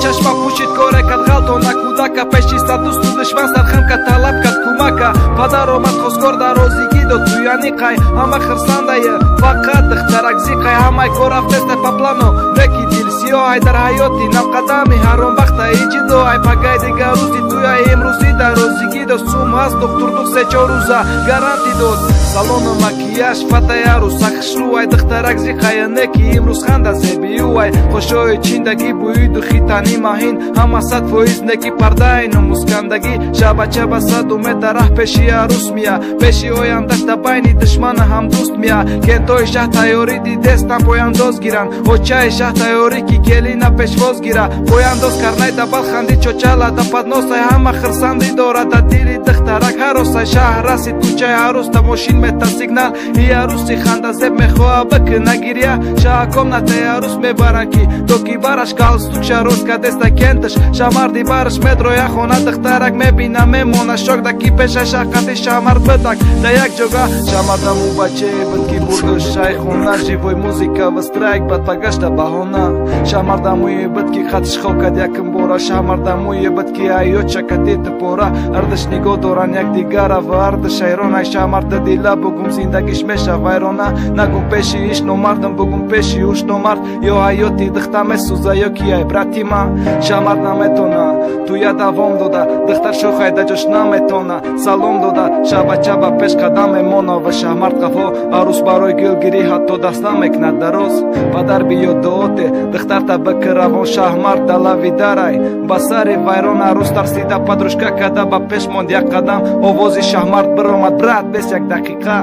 Чашма пӯшид, коре кард ғалтона кӯдака. Пеши сад дӯсту душман сархам кард, талаб кард кӯмака. Падар омад хосгор, дар розигӣ дод туяни қай. Ҳама хирсандае, фақат духтарак зиқай. Ҳамаи кор рафтеста по плану, неки дил сиёҳай дар ҳаёти навқадами ҳаромбахта иҷидоай. Пагай дигар рӯзи туяй, имрӯзи дар розигӣ дод. Сум ҳаст духтурдух се-чор рӯза гарантӣ дод. Салону макияж фатаи арӯса хушрӯай. Духтарак зиқая, неки имрӯз ханда зебиюай. Хошои чиндагӣ бӯи духи тани маҳин. Ҳама 100% неки пардаи номускандагӣ. Шабача ба саду метр раҳ пеши арӯс мия. Пеши ояндаш да байни душмана ҳамдӯст мия. Кентои шаҳ тайёрӣ дидестан пояндоз гиранд. Очаи шаҳ тайёрӣ ки келина пешвоз гира. Пояндоз карнай да балханди чочала да падносай. Ҳама хирсандӣ дорад да дили духтарак ҳаросай. Шаҳр расид кӯчаи арӯс да мошин мета сигнал. И арӯси хандазеб мехоҳа бикуна гиря. Шаҳ комнатаи арӯс мебаранд ки то ки бараш галстукша рост кадеста кенташ. Шамарди бараш медроя хона, духтарак мебина мемона шок да ки пеша шақати шамард бидак да як ҷога. Шамардаму бачае буд ки бурду шайхона. Живой музыка ва страйк бад пагашта баҳона. Шамардамуе буд ки хатиш хоб кад якм бора. Шамардамуе буд ки ҳаёт шакати тупора. Ҳардаш нигоҳ доранд якдигара ва ҳардаш ҳайрона. Шамарда дила бугум зиндагиш меша вайрона. Нагум пеши иш номардам, бугум пеши уш номард. Ё ҳаёти духта месӯза, ё ки ай брати ма. Шамард наметона туя давом дода. Духтар шохай да ҷош наметона салом дода. Шабача ба пеш қадам мемона ва шаҳмард қафо. Арӯс барои гилгирӣ ҳатто даст намекунад дароз. Падар биё дуоте духтарта бикир равон. Шаҳмард далави дарай ба сари вайрон. Арӯс тарсида подружка када ба пеш монд як қадам. Овози шаҳмард биромад: брат, бес як дақиқа.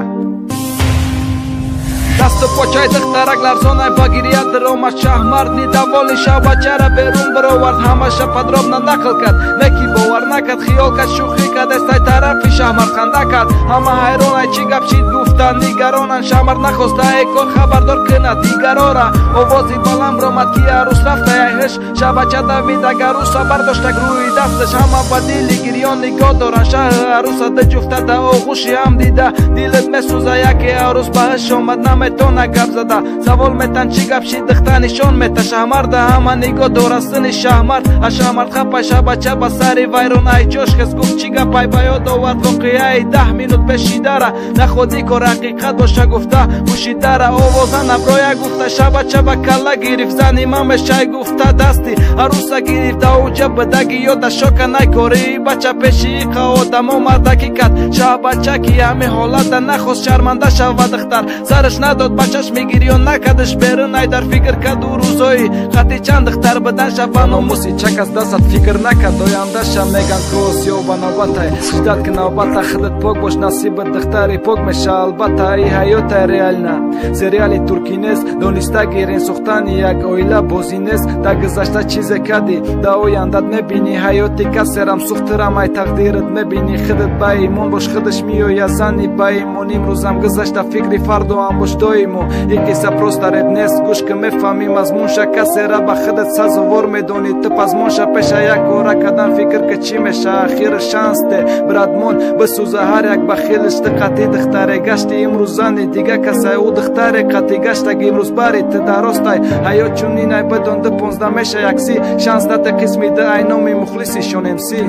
Дасту почаи духтарак ларзонай ба гиря даромад. Шаҳмард недовольный шабачара берун баровард. Ҳамаша подробно нақл кард, неки бовар накард. Хиёл кард шӯхӣ кардестай тарафи шаҳмард ханда кард. Ҳама ҳайронай чӣ гап шид гуфта нигаронанд. Шаҳмард нахоста эй кор хабардор кунад дигарора. Овози баланд ромад ки арӯс рафтая ҳиш. Шабача давид арӯса бардоштак рӯи дасташ. Ҳама ба дили гирён нигоҳ доранд. Шаҳр арӯса ду ҷуфта да оғӯши ҳам дида. Дилат месӯза яке арӯс ба ҳиш омад наметона гап зада. Савол метан чӣ гап шид, духта нишон мета. Шаҳмарда ҳама нигоҳ дора сини шаҳмард. А шаҳмард хапай шабача ба сари вайрон ай ҷош хез гуфт чӣ гапай. Ба ёд овард воқеаи 10 минут пешидара. Находи кор ҳақиқат боша гуфта пӯшидара. Овоза наброя гуфта шабача ба калла гирифт. Зани ман мешай гуфта дасти арӯса гирифт. Ауҷа бидаги ёда шока найкорӣ бача пеши иқа одамо мардакӣ кард. Шабача ки ҳамин ҳолата нахост шарманда шава духтар. Сараш надод бачаш мегирён накардаш берун. Ай дар фикр каду рӯзои хати чанд духтар бидан шава номуси чакас дастат фикр накард. Ояндаша меган ку осиё ба навбатай. Ждать ки навбата худат пок бош, насибат духтари пок меша албатта. И ҳаёта реально сериали туркӣ нест. Дониста гирин сӯхтани як оила бозӣ нест. Дар гузашта чизе кардӣ, дар ояндат мебинӣ. Ҳаёти касерам сӯхтирам ай тақдират мебинӣ. Худат ба имон бош, худаш меояд зани ба имон. Имрӯзам гузашта фикри фардоам бош доимо. Ин қисса просто реп нест, гӯш ки мефаҳмӣ мазмунша. Касера ба худат сазовор медонӣ ту пазмонша. Пеша як кора кардан фикр ки чӣ меша. Ахири шанс те братмон бисӯза ҳар як ба хелиш. Ту қатъи духтаре гашти имрӯз зани дига касай. Ӯ духтаре қатъи гаштаг имрӯз бари ту даростай. Ҳаёт чунинай бидон ду понздаҳ меша якси. Шанс нате қисми ду ай номи мухлиси шонемсӣ.